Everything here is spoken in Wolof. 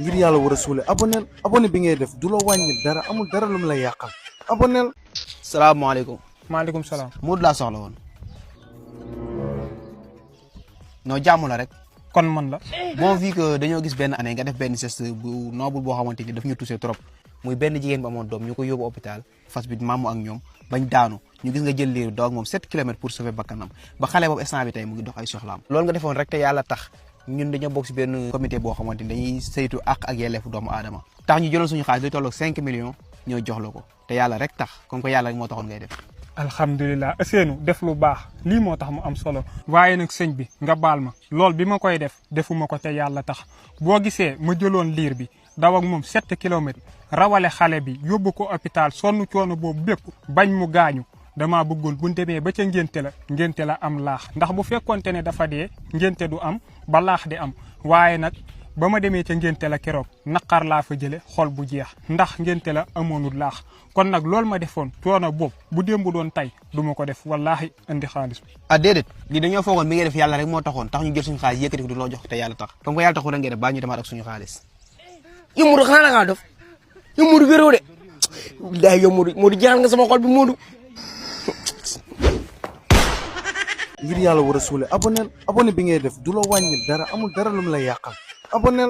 ngir yàlla war a suule abonné bi ngay def du la wàññi dara amul dara lu mu lay yàqal abonnel. salaamaaleykum. maaleykum salaam. Modou laa soxla woon. non jàmm la rek. kon man la. bon vu que dañoo gis benn année nga def benn geste bu noble boo xamante ni daf ñu touché trop muy benn jigéen bu amoon doom ñu ko yóbbu hôpital fas bi maamu ak ñoom bañ daanu ñu gis nga jël liir doog moom 7 kilomètres pour sauver bakkanam ba xale boobu instant bi tey mu ngi dox ay soxlaam. loolu nga defoon rek te yàlla tax ñun dañoo bokk si benn comité boo xamante ni dañuy saytu àq ak yelleefu doomu aadama tax ñu jëloon suñu xaalis lu tolloog 5 millions ñoo jox la ko te yàlla rek tax comme que yàlla rek moo taxoon ngay def. alhamdulilah Ousseynou def lu baax lii moo tax mu am solo. waaye nag sëñ bi nga baal ma lool bi ma koy def defuma ko te yàlla tax boo gisee ma jëloon liir bi daw ak moom 7 kilomètres rawale xale bi yóbbu ko hôpital sonn coono boobu bépp bañ mu gaañu dama bëggoon bu ñu demee ba ca ngénte la am laax ndax bu fekkonte ne dafa dee ngénte du am ba laax di am waaye nag ba ma demee ca ngénte la keroog naqar laa fa jële xol bu jeex ndax ngénte la amoonul laax kon nag loolu ma defoon coono boobu bu démb doon tey du ma ko def wallaahi indi xaalis bi. ah déedéet lii dañoo foogoon mi ngay def yàlla rek moo taxoon tax ñu jël suñu xaalis yëkkati ko du loo jox te yàlla tax comme que yàlla taxul ngay def baa ñu demaat ak suñu xaalis. yow Modou xanaa da ngaa dof yow Modou wéroo de bilaay yow Modou jaaxal nga sama xol bi Modou. ngir yàlla war a suule abonné bi ngay def du la wàññi dara amul dara lu mu lay yàqal abonnel.